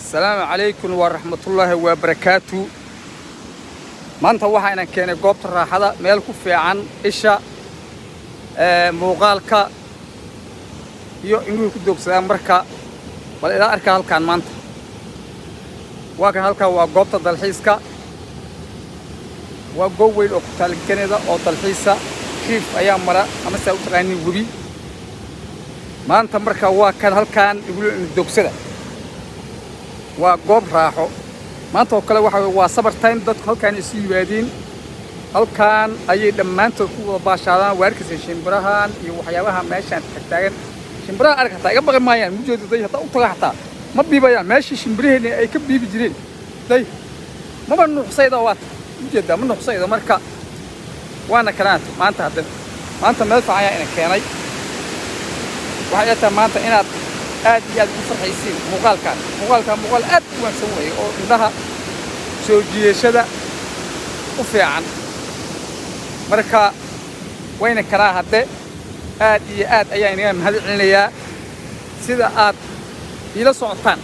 Asalaamu calaykum waraxmatullaahi wabarakaatu. Maanta waxaynan keenay goobta raaxada, meel ku fiican isha muuqaalka iyo indhuhu ku doogsadaan. Marka bal ilaa arkaa halkaan maanta waa kan. Halkaan waa goobta dalxiiska, waa goob weyn oo ku taal Canada oo dalxiisa. River ayaa mara ama saa u taqaanin webi. Maanta marka waa kan halkaan igula doogsada, waa goob raaxo. Maanta oo kale waxa waa summer time, dadku halkaan isu yimaadiin, halkaan ayay dhammaantood ku wada baashaadaan. Waa arkaysa shimbirahan iyo waxyaabaha meeshaan tagtaagan. Shimbiraha arag, hataa iga baqi maayaan. Mujeedo day, hataa u taga xataa ma biibayaan. Meeshii shimbiraheenni ay ka biibi jireen day maba nuuxsayda, waata ujeedaa, ma nuuxsaydo. Marka waana kanaat maanta. Hadda maanta meel fiican ayaa ina keenay. Waxay ila tahay maanta inaad aad iyo aad ugu farxaysiin muuqaalkan. Muuqaalkan muuqaal aad u wanaagsan weeye oo indhaha soo jiidashada u fiican. Marka wayna karaa hadde. Aad iyo aad ayaan inaga mahad celinayaa sida aad iila socotaan.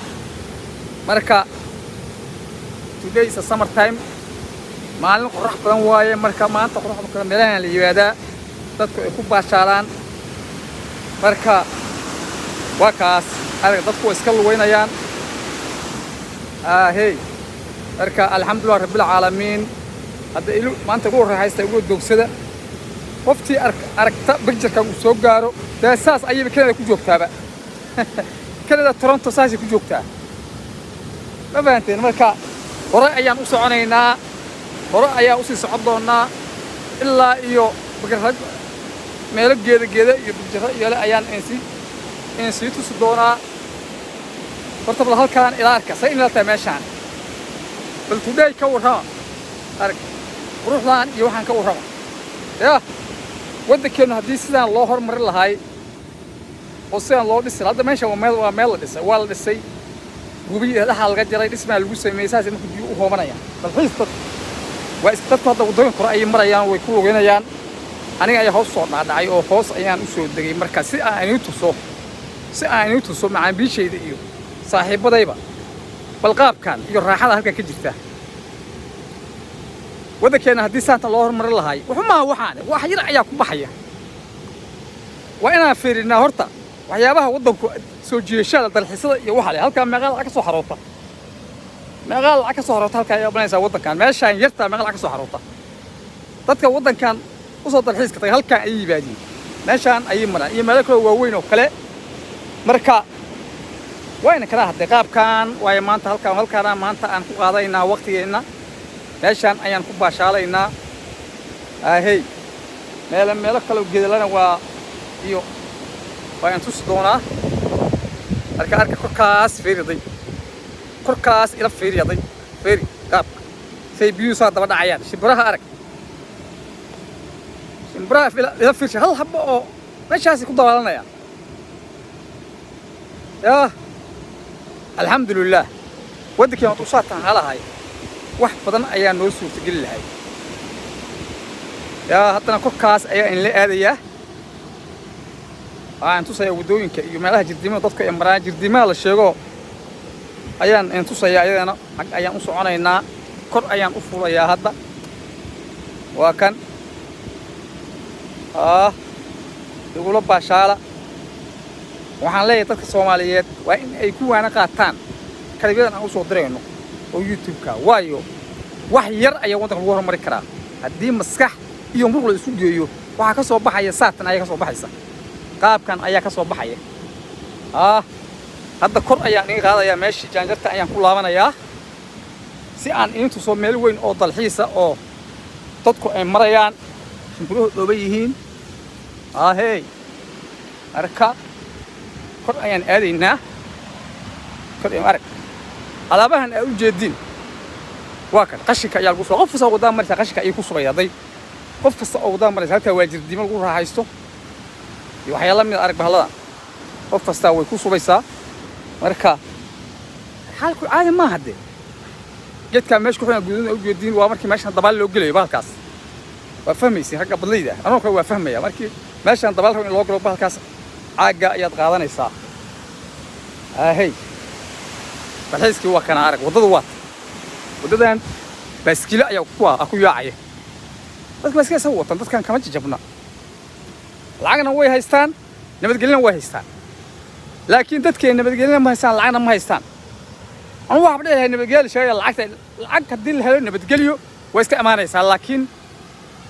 Marka today is a summer time, maalin qorax badan waaye. Marka maanta qoraxda kale meelahan la yimaadaa, dadku ay ku baashaalaan. Marka waa kaas, arag, dadku waa iska lugeynayaan. Ahey, marka alxamdulilah rabbilcaalamiin. Hadda ilu maanta ugu raaxaysta, ugu doogsada. Qoftii aragta picture-ka uu soo gaaro dee saas ayayba Canada ku joogtaaba. Canada, Toronto saasay ku joogtaa, ma fahanteen? Marka hore ayaan u soconaynaa, hore ayaa usii socon doonaa ilaa iyo bagarrag, meelo geeda geeda iyo picture iyo le ayaan insii tusi doonaa. Horta bal halkaan ila arka, say inala tahay meeshaan. Bal today ka warrama, arag quruxdaan iyo waxaan ka warrama. Ya waddankeennu haddii sidaan loo hormarin lahay oo sidaan loo dhisi lahaa. Hadda meesha waa meel la dhisay, waa la dhisay, webi dhaxaa laga jaray, dhismaa lagu sameeyey. Saasay marka biyo u hoobanayaan dalxiis dadku waa is dadku. Hadda waddooyinka hore ayay marayaan, way ku lugeynayaan. Aniga ayaa hoos soo dhaadhacay oo hoos ayaan u soo degay, marka si aan inii tuso macaamiishayda iyo saaxiibadayba bal qaabkan iyo raaxada halkan ka jirta. Waddankeenna haddii saanta loo horumarin lahay, wuxu maaha waxaane wax yar ayaa ku baxaya. Waa inaan fiirinaa horta waxyaabaha waddanku soo jiidashada dalxiisada iyo waxa leh. Halkaa meeqaa lacag ka soo xaroota? Meeqaa lacag ka soo xaroota halkaa ayaa banaysaa? Waddankan meeshaan yartaa meeqa lacag ka soo xaroota? Dadka waddankan usoo dalxiiska tagay halkaan ayay yimaadiin, meeshaan ayay maraan iyo meelo kaloo waaweyn oo kale. Marka wayna kala hadday qaabkan waayo. Maanta halkaan, halkaana maanta aan ku qaadaynaa waqtigeenna, meeshaan ayaan ku baashaalaynaa. Ahey, meelo meelo kaloo geedalana waa iyo waa aan tusi doonaa. Marka arka korkaas, fiiriday korkaas, ila fiiriyaday, fiiri qaabka say biyuhu saa daba dhacayaan. Shimbiraha arag, shimbiraha ila fiirsha, hal habo oo meeshaasay ku dabaalanayaan. Yaa alxamdulilah, waddankeen waad usaatan halahay, wax badan ayaa noo suurtageli lahay. Yaa haddana korkaas ayaa inla aadayaa, waxaan tusayaa waddooyinka iyo meelaha jirdimada dadku ay maraan. Jirdimaha la sheego ayaan in tusayaa iyadana. Xag ayaan u soconaynaa, kor ayaan u fulayaa hadda. Waa kan, ah, igula baashaala. Waxaan leeyahay dadka Soomaaliyeed waa in ay ku waana qaataan clip-yadan aan usoo dirayno oo YouTube-ka, waayo wax yar ayaa waddanka lagu horumari karaa. Haddii maskax iyo muruq la isu geeyo, waxaa ka soo baxaya saatan ayaa ka soo baxaysa, qaabkan ayaa ka soo baxaya. Ah, hadda kor ayaan iga qaadayaa, meeshii jaanjarta ayaan ku laabanayaa si aan idin tuso meel weyn oo dalxiisa oo dadku ay marayaan, shimbiruhu dhooban yihiin. Ahey, marka kor ayaan aadaynaa. Kor arag alaabahan aad u jeediin, waa kan qashinka ayaa lagu shuba. Qof kasta oo waddada maraysa qashinka ayay ku shubaya day. Qof kasta oo waddada maraysa, halkaa waa jirdiimo lagu raaxaysto iyo waxyaala lamid. Arag bahalladan, qof kastaa way ku shubaysaa. Marka xaalku caadi maaha dee. Geedkaa meesha ku xiran guduudan u jeediin waa markii meeshan dabaal loo gelayo bahalkaas. Waa fahmaysin ragga badlayda, anoo kale waa fahmaya. Markii meeshan dabaal rabo in loo galo, bahalkaas caagga ayaad qaadanaysaa. Ahey. Dalxiiskii waa kana. Arag waddadu, waata waddadan. Baaskiilo ayaa kuwa ku yaacaya. Dadka baaskiila sa watan, dadkan kama jajabna. Lacagna way haystaan, nabadgelyana way haystaan, laakiin dadkeen nabadgelyana ma haystaan, lacagna ma haystaan. Anu waxaa dhihi nabadgelyo sheegaya lacagta. Lacag haddii la helo, nabadgelyo way iska imaanaysaa, laakiin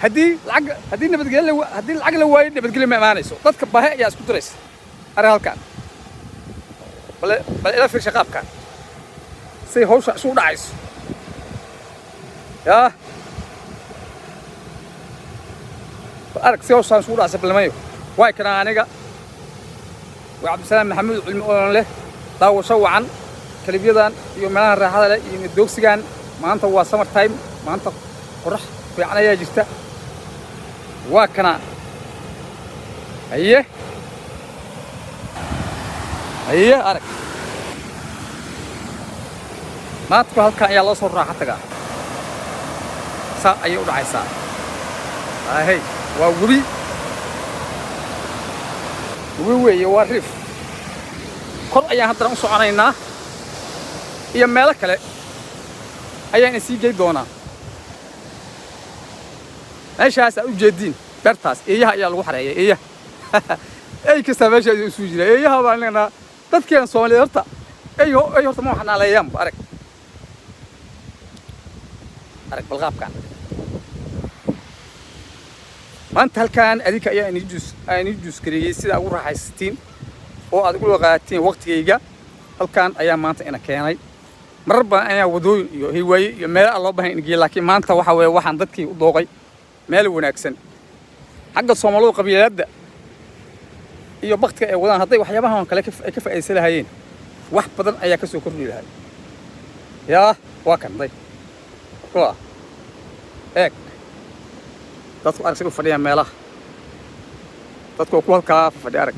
haddii lacag haddii nabadgelyo haddii lacag la waayo, nabadgelyo ma imaanayso. Dadka baahi ayaa isku diraysa. Arag halkan, bale bal ila fiirsha qaabkan say hawsha isugu dhacayso. Yaa bal arag si hawshaan isugu dhacaysa balmayo. Waay kana, aniga waa Cabdisalaam Maxamuud Cilmi oo leh daawasho wacan. Clipyadan iyo meelaha raaxada leh iyo doogsigan. Maanta waa summer time, maanta qorax fiican ayaa jirta. Waa kana. Haye haye, arag, maanta ku halkan ayaa loo soo raaxo tagaa. Saa ayay u dhacaysaa. Ahey, waa webi, webi weeye, waa river. Kor ayaan haddana u soconaynaa iyo meelo kale ayaan isii gey doonaa. Meeshaas aad u jeediin, beertaas eeyaha ayaa lagu xareeya. Eeyaha, ey kastaa meesha ayuu isu jira. Eeyaha baan leenaha. Dadkeena Soomaaliyeed horta ey ey horta ma xanaaleeyaanba. Arag, arag balqaabkan. Maanta halkan adinka ayaa inii juus gareeyey sida ugu raaxaysatiin oo aad ugu qaatiin waqtigayga. Halkan ayaa maanta ina keenay. Marar badan ayaa wadooyin iyo highwaye iyo meelo aan loo bahan ina geeyey, laakiin maanta waxa weeye waxaan dadkii u dooqay meel wanaagsan. Xagga Soomaalidu qabiiladda iyo baktiga ay wadaan, hadday waxyaabahan kale ay ka faa'iidaysan lahaayeen, wax badan ayaa ka soo kordhi lahay. Yaa waa kan day kuwa eeg. Dadku arag say u fadhiyaan meelaha. Dadku waa ku halkaa fadhiya. Arag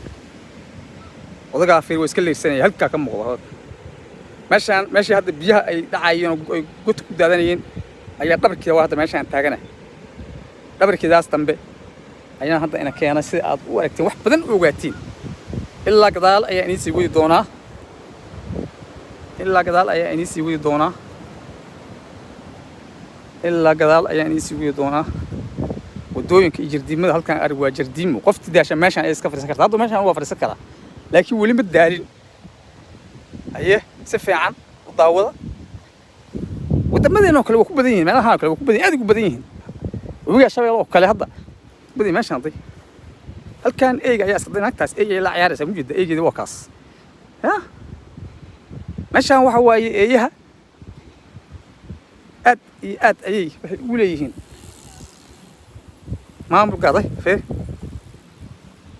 odagaa, fiir, waa iska leyrsanaya halkaa ka muuqda. Meeshaan, meeshii hadda biyaha ay dhacayeen oo ay godka ku daadanayeen ayaa dhabarkeeda waa hadda meeshaan taagana. Dhabarkeedaas dambe ayaan hadda ina keenay sida aad u aragteen, wax badan u ogaatiin. Ilaa gadaal ayaa inii sii wadi doonaa, ilaa gadaal ayaa inii sii wadi doonaa, ilaa gadaal ayaa inii sii wadi doonaa. Waddooyinka iyo jardiimada halkan arag, waa jardiimo. Qofti daasha meeshaan ay iska fadhiisan karta. Hadda meeshaan waa fadhiisan karaa, laakiin weli ma daalin. Haye, si fiican u daawada. Wadamadeena oo kale waa ku badan yihiin, meelahan oo kale waa ku badan yihin, aad ugu badan yihiin. Webiga Shabeelle oo kale hadda badan yihin meeshaan. Day halkan eyga ayaa iska naagtaas eyga ay la ciyaaraysaa. Mujeeda eygeeda waa kaas. Ya meeshaan waxa waaye eeyaha aad iyo aad ayay waxay ugu leeyihiin maamul gaday. Feer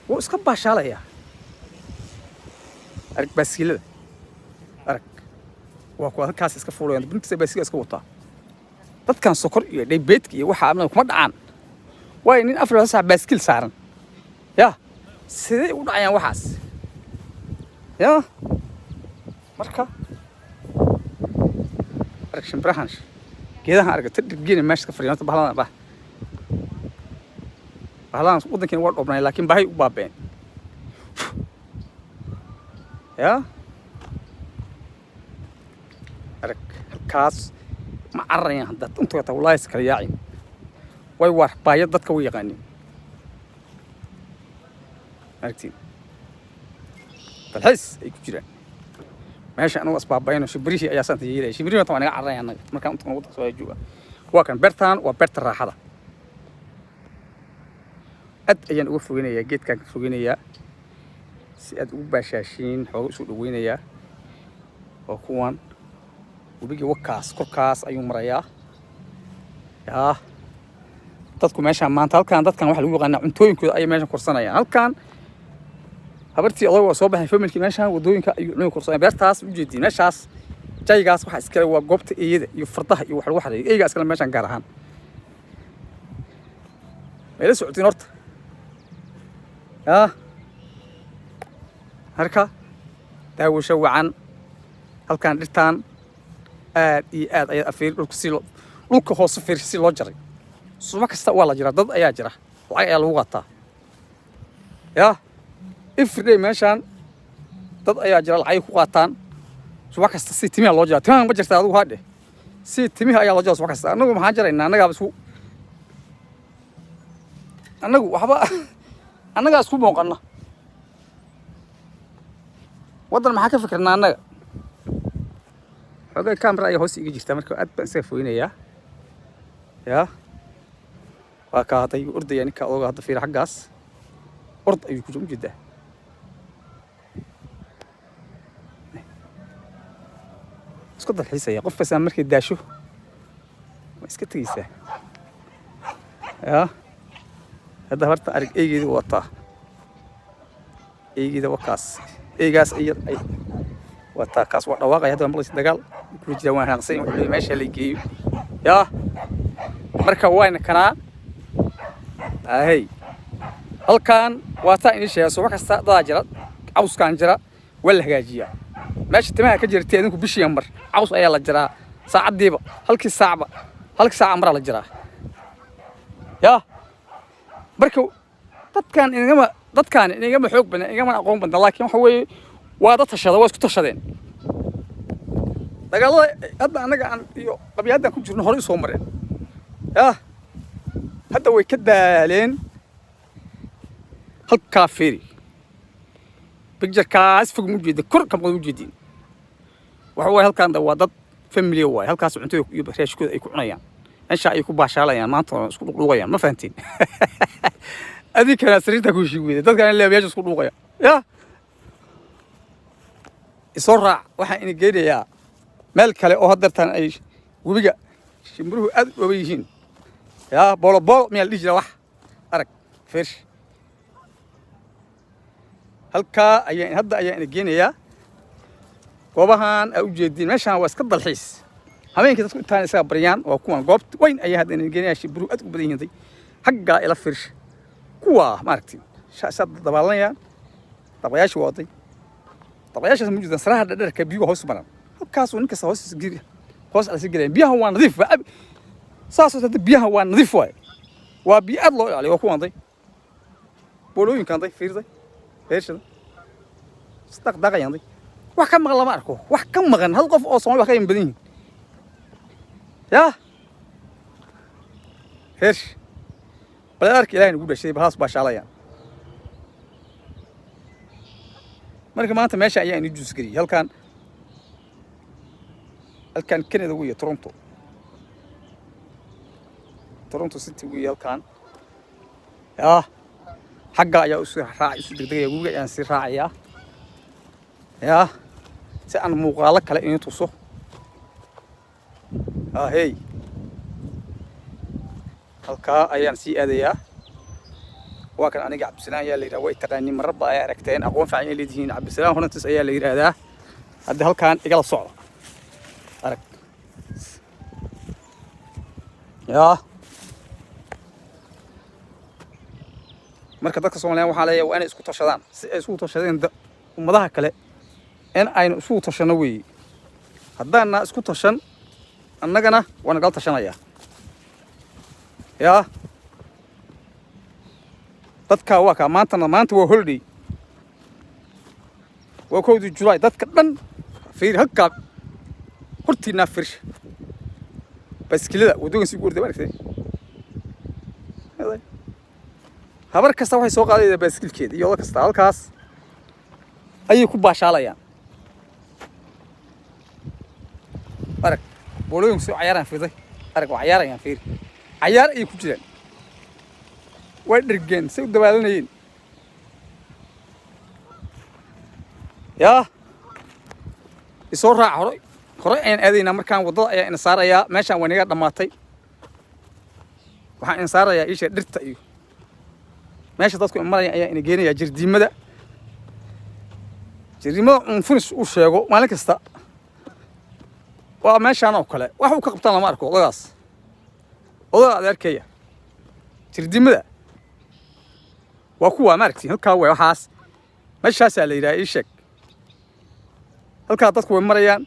wuu iska baashaalayaa. Arag baaskiilada, arag, waa kuwa halkaas iska fuulayaan. Bintiisa baaskiila iska wataa. Dadkan sokor iyo diabetka iyo waxa amna kuma dhacaan, waayo nin 4 saac baaskiil saaran ya sidee u dhacayaan waxaas? Ya marka arag shimbirahan geedahan, arag ta dhirgeena meesha ka fadhiyan. Horta bahladan bah bahladan waddankeena waa dhoobnay, laakiin bahay u baabeen. Ya arag halkaas, ma cararayaan haddaad inta taa, wallaahi iskala yaacin. Way waar baaya dadka way yaqaanin. Aragtiin dalxiis ay ku jiraan meesha. Anagu asbaabayno shimbirihii ayaa saanta yeelaya. Shimbirihii waa naga cararaya annaga markaan inta waddanka soo jooga. Waa kan beertaan, waa beerta raaxada. Aad ayaan uga fogeynayaa geedkaan, ka fogeynayaa si aad ugu baashaashiin. Xooga isu dhaweynayaa. Waa kuwan webigii, wakaas korkaas ayuu marayaa. Yaa dadku meeshaan maanta halkan, dadkan waxaa lagu yaqaanaa cuntooyinkooda ayay meeshan korsanayaan. Halkan habartii odag waa soo baxay, familkii meeshaan waddooyinka ayuu cunug korsanaya. Beertaas ujeediin, meeshaas jaygaas waxaa iskale waa goobta eeyada iyo fardaha iyo wax lagu xareeyo. Eygaa iskale meeshaan gaar ahaan. May la socotiin horta? Yaa marka daawasho wacan. Halkan dhirtaan aad iyo aad ayaa afiir dhulka si loo dhulka hoose fiir si loo jaray. Subax kasta waa la jiraa, dad ayaa jira, lacag ayaa lagu qaataa. Yaa everyday meeshaan dad ayaa jira, lacagay ku qaataan. Subax kasta si timiha loo jaraa. Timaha ma jirta adigu hadhe, si timiha ayaa loo jaraa subax kasta. Annagu maxaan jaraynaa? Annagaaba isku, annagu waxba annagaa isku mooqanna. Waddan maxaa ka fikirnaa annaga? Xoogay camera ayaa hoos iga jirta, marka aad baan isaga fogeynayaa. Ya waa kaa hadda igu ordaya ninka odoga. Hadda fiir, xaggaas ord ayuu ku ujeedaa. Isku dalxiisaya. Qof kastaa markay daasho waa iska tegeysaa. Ya hadda horta arag, eygeeda wataa, eygeeda wakaas, eygaas yar ay wataa, kaas waa dhawaaqaya. Hadda waa maqlaysa, dagaal kula jira, waan raaqsan, wuxuu leeyahay meesha la geeyo. Ya marka wayna kanaa ahey, halkan waa taa inii sheega. Subax kasta dadaa jira, cawskaan jira, waa la hagaajiyaa. Meesha timaha ka jirtay idinku bishii mar caws ayaa la jiraa, saacaddiiba halkii saacba, halkii saaca maraa la jiraa. Ya marka dadkan inagama, dadkaan inagama xoog badna, inagama aqoon badna, laakiin waxa weeye waa dad tashada, waa isku tashadeen. Dagaalada hadda annaga aan iyo qabyaaladdan ku jirno horey usoo mareen. Ya hadda way ka daaleen. Halkaa fiiri, picture-kaas fog ma ujeedin, kor ka maqan ujeedin. Waxa waaye halkan da waa dad family waaye. Halkaas cuntada iyo raashikooda ay ku cunayaan, meesha ay ku baashaalayaan, maanta oo isku dhuqdhuuqayaan. Ma fahantiin? Adinkana sariirta ku heshii weyda, dadkan leeyahay meesha isku dhuuqaya. Ya isoo raac, waxaan ina geynayaa meel kale oo haddeertaan ay webiga shimbiruhu aad u dhooban yihiin. Ya boolo boolo miyaa la dhihi jira? Wax arag, fiirsh, halkaa ayaa hadda ayaa ina geenayaa. Goobahan aa u jeediin, meeshaan waa iska dalxiis. Habeenkii dadku intaan isaga baryaan. Waa kuwan goob weyn ayaa hadda ina geenayaa, shimbiruhu aad u badan yihiin. Xaggaa ila fiirsh, kuwa maaragtay saad dabaalanayaan, dabayaashii waday, dabayaashaas ma jeedaan? Saraha dhadherka biyuhu hoos maran, halkaasuu nin kasta hoos geli, hoos alasi gelayaan. Biyaha waa nadiif, waa saasoo hadda biyaha waa nadiif waaye, waa biyo aad loo ilaaliyo. Waa kuwan day boolooyinkan day, fiirday beershada isdaqdaqayaan day. Wax ka maqan lama arko, wax ka maqan hal qof oo Soomaali wax ka badan yihiin. Yaa heersh bal arka, Ilaahay nagu dhashay, bahaas baashaalayaan. Marka maanta meesha ayaa inii juus geliyey. Halkan, halkan Canada weeye, Toronto, Toronto City weeye halkan. Yaa xagga ayaa isu raac, isu degdegaya. Webiga ayaan sii raacayaa, yaa si aan muuqaalo kale inii tuso. Ahey, halkaa ayaan sii aadayaa. Waa kan, aniga Cabdisalaan ayaa la yidhaha, way taqaaniin, mararba ayaa aragteen, aqoon fiican ay leedihiin. Cabdisalaan Horantis ayaa la yidhaahdaa. Hadda halkaan igala socda, arag. Yaa marka dadka Soomaaliyan waxaa leeyahay waa inay isku tashadaan, si ay isku tashadeen ummadaha kale in aynu isku tashanno weeye. Haddaanna isku tashan, annagana waa nagala tashanayaa. Yaa dadka waa kaa maantana, maanta waa holiday, waa 1-dii Julaay. Dadka dhan fiiri, halkaa hortiinaa firsha, baaskilada waddooyin si ugu orday, ma aragtay? Habar kasta waxay soo qaadaysaa baaskilkeeda iyo odo kasta, halkaas ayay ku baashaalayaan. Arag boolooyinku soo cayaaraan, fiiday, arag, waa cayaarayaan, fiiri, cayaar ayay ku jiraan, way dhergeen say u dabaalanayeen. Yaa isoo raaca, hore hore ayaan aadaynaa. Markaan waddada ayaa ina saarayaa, meeshaan waa inaga dhammaatay. Waxaan ina saarayaa iisha dhirta iyo meesha dadku maraya ayaa ina geenayaa, jardiimada, jardiimada unfunis uu sheego maalin kasta waa meeshaan oo kale. Wax uu ka qabtaan lama arko odagaas, odaga adeerkeeya. Jardiimada waa kuwa maaragti halkaa way, waxaas meeshaasaa la yidhaha. Ii sheeg, halkaa dadku way marayaan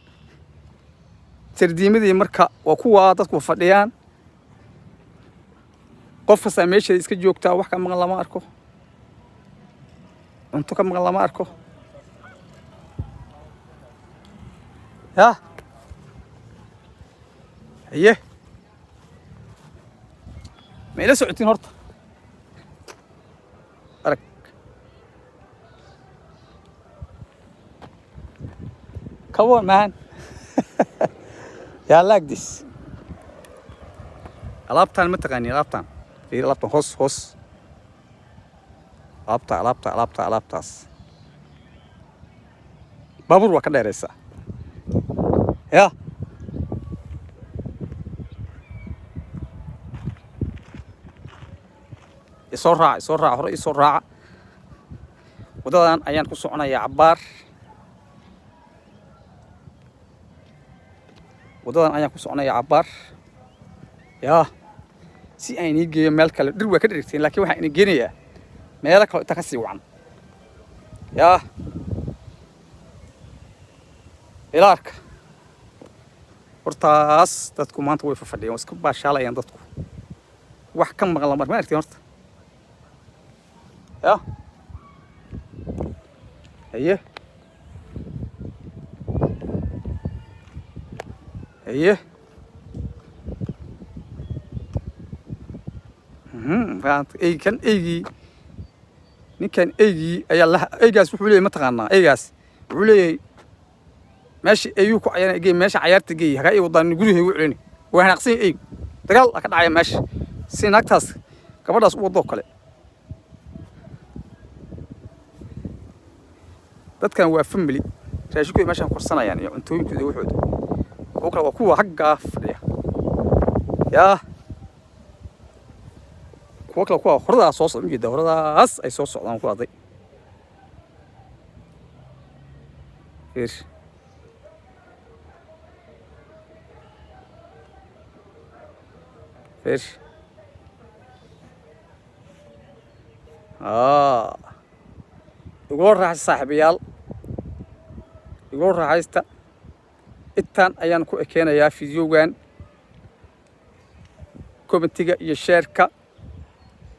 jardiimadii. Marka waa kuwa dadku fadhiyaan, qof kastaa meesheeda iska joogtaa, wax ka maqan lama arko, cunto ka maqan lama arko. Ya haye, ma ila socotiin horta? Arag. Come on, man. Yeah, I like this. Alaabtaan ma taqaani? Alaabtaan fiiri, alaabtan hoos hoos, alaabta, alaabta, alaabta, alaabtaas baabuur waa ka dheeraysaa. Ya, isoo raaca, isoo raaca, hore isoo raaca. Waddadan ayaan ku soconayaa cabbaar, waddadan ayaan ku soconayaa cabbaar, yaa, si aan inii geeyo meel kale. Dhir waa ka dherigteen, laakiin waxaan idin geenayaa meelo kale inta ka sii wacan. Yaa ilaarka hortaas, dadku maanta way fafadhiyaan, waa iska baashaalayaan dadku. Wax ka maqan lamar ma aragtiin horta. Ya haye, haye. Ey kan, eygii ninkan, eygii ayaa la, eygaas wuxuu leeyahay, mataqaanaa, eygaas wuxuu leeyahay meesha eyuu ku cayaaraya gey, meesha cayaarta geey, hagaa ii wadaan, guriga igu celini. Waa xanaaqsan yahay eygu, dagaal ka dhacaya meesha, si naagtaas gabadhaas u wadoo kale. Dadkan waa family, raashinkooda meeshaan korsanayaan iyo cuntooyinkooda iyo waxooda. Kuwo kale waa kuwa xaggaa fadhiya. Yaa, kuwo kale kuwa horadaas soo socda, ujeeda horadaas ay soo socdaan ku aday. Fiir, fiir. Igula raaxaysta, saaxiibayaal, igula raaxaysta. Intaan ayaan ku ekeenayaa fideogan. Commentiga iyo shareka,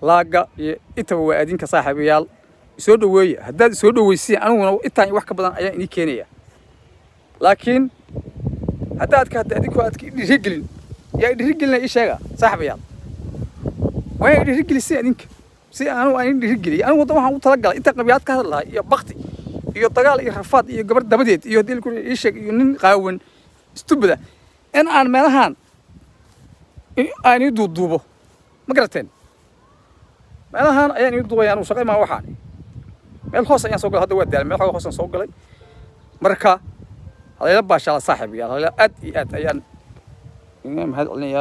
likega iyo intaba waa adinka, saaxiibayaal. Isoo dhoweeya. Haddaad isoo dhoweysiin, aniguna intaan wax ka badan ayaan inii keenaya. Laakiin haddaad ka hadda adinkoo aad ka dhiirigelin, yaa dhiirigelinaya? Ii sheega, saaxiibayaal. Waa inay dhiirigeliseen adinka si anigu aan idin dhiirigeliya. Anigu waddan waxaan u talagalay intaan qabiyaad ka hadlahay iyo bakti iyo dagaal iyo rafaad iyo gabar dabadeed iyo haddii laku ii sheeg iyo nin qaawan stupida in aan meelahan aan ii duuduubo. Ma garateen? Meelahan ayaan ii duubaya. Anigu shaqay maa, waxaan meel hoos ayaan soo galay. Hadda waa daalay, meel xooga hoos aan soo galay. Marka halayla baashaala, saaxiib yaal, halayla. Aad iyo aad ayaan mahad celinaya.